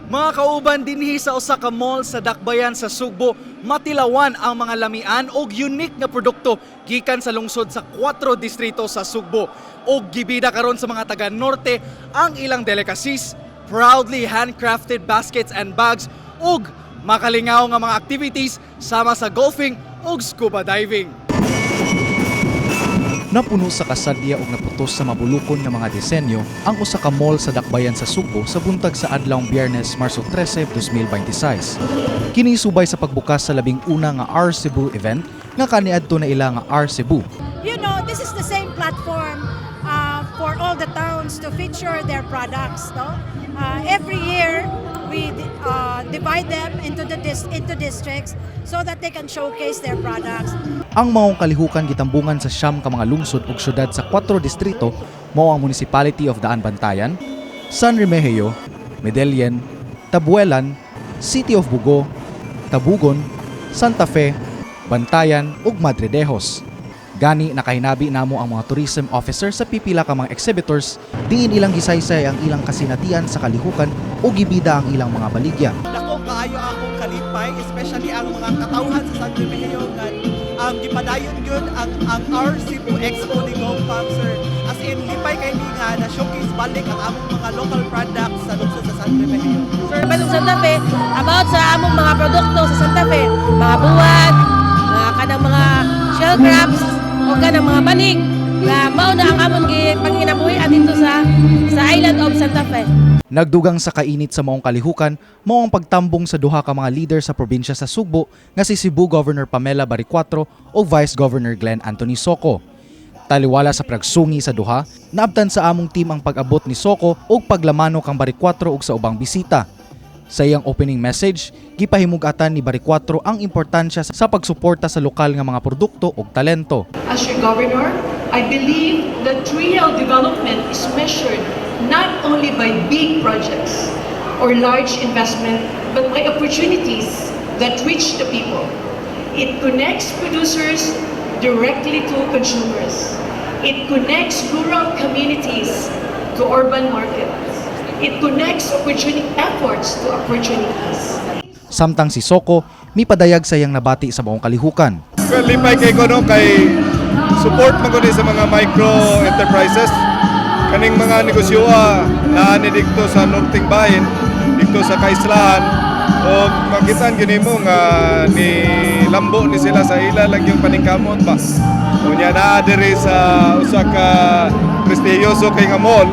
Mga kauban, dinhi sa usa ka mall sa Dakbayan sa Sugbo, matilawan ang mga lamian og unique nga produkto gikan sa lungsod sa 4 distrito sa Sugbo. Og gibida karon sa mga taga Norte ang ilang delicacies, proudly handcrafted baskets and bags ug makalingaw nga mga activities sama sa golfing ug scuba diving. Napuno sa kasadya ug naputos sa mabulukon nga mga disenyo ang usa ka mall sa Dakbayan sa Sugbo sa buntag sa adlawng Biyernes, Marso 13, 2026. Kini subay sa pagbukas sa 11 nga Our Cebu event nga kaniadto na ila nga Our Cebu. This is the same platform for all the towns to feature their products. No? Every year, we divide them into districts so that they can showcase their products. Ang maong kalihukan gitambungan sa 9 ka mga lungsod ug syudad sa 4 distrito, mao ang Municipality of Daan Bantayan, San Remigio, Medellin, Tabuelan, City of Bugo, Tabugon, Santa Fe, Bantayan ug Madridejos. Gani nakahinabi namo ang mga tourism officer sa pipila ka mga exhibitors diin ilang gisaysay ang ilang kasinatian sa kalihukan ug gibida ang ilang mga baligya. Dako kaayo akong kalipay, especially ang mga katawhan sa San Remigio nga gipadayon gyud ang Our Cebu Expo ni Gopam, sir. As in, lipay kay mi nga na showcase balik ang among mga local products sa lungsod sa San Remigio. Sir, sa Santa Fe, about sa among mga produkto sa Santa Fe, mga buwat, mga kanang mga shell crabs, o kanang mga banig, na mao na ang among panginabuhian dito sa island of Santa Fe. Nagdugang sa kainit sa maong kalihukan mao ang pagtambong sa duha ka mga leader sa probinsya sa Sugbo nga si Cebu Governor Pamela Baricuatro o Vice Governor Glenn Anthony Soco. Taliwala sa pagsungi sa duha, naabtan sa among team ang pag-abot ni Soco ug paglamano kang Baricuatro ug sa ubang bisita. Sa iyang opening message, gipahimug-atan ni Baricuatro ang importansya sa pagsuporta sa lokal nga mga produkto ug talento. As your governor, I believe that real development is measured not only by big projects or large investment, but by opportunities that reach the people. It connects producers directly to consumers. It connects rural communities to urban markets. It connects opportunity efforts to opportunities. Samtang si Soco, mipadayag sa iyang nabati sa maong kalihukan. Well, lipay kay ko, no, kay support man ko ni sa mga micro enterprises, kaning mga negosyo naa ni didto sa Norteng Bahin, didto sa Kaislahan, o makitaan gini mo nga ni lambo ni sila sa ila lang yung paningkamot ba. Unya naa diri sa usa ka prestigiyoso kay nga mall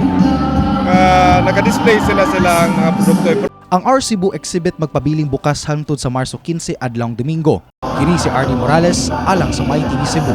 nga naka-display sila silang mga produkto. Ang Our Cebu exhibit magpabiling bukas hangtod sa Marso 15, adlawng Domingo. Kini si Arnie Morales alang sa My TV Cebu.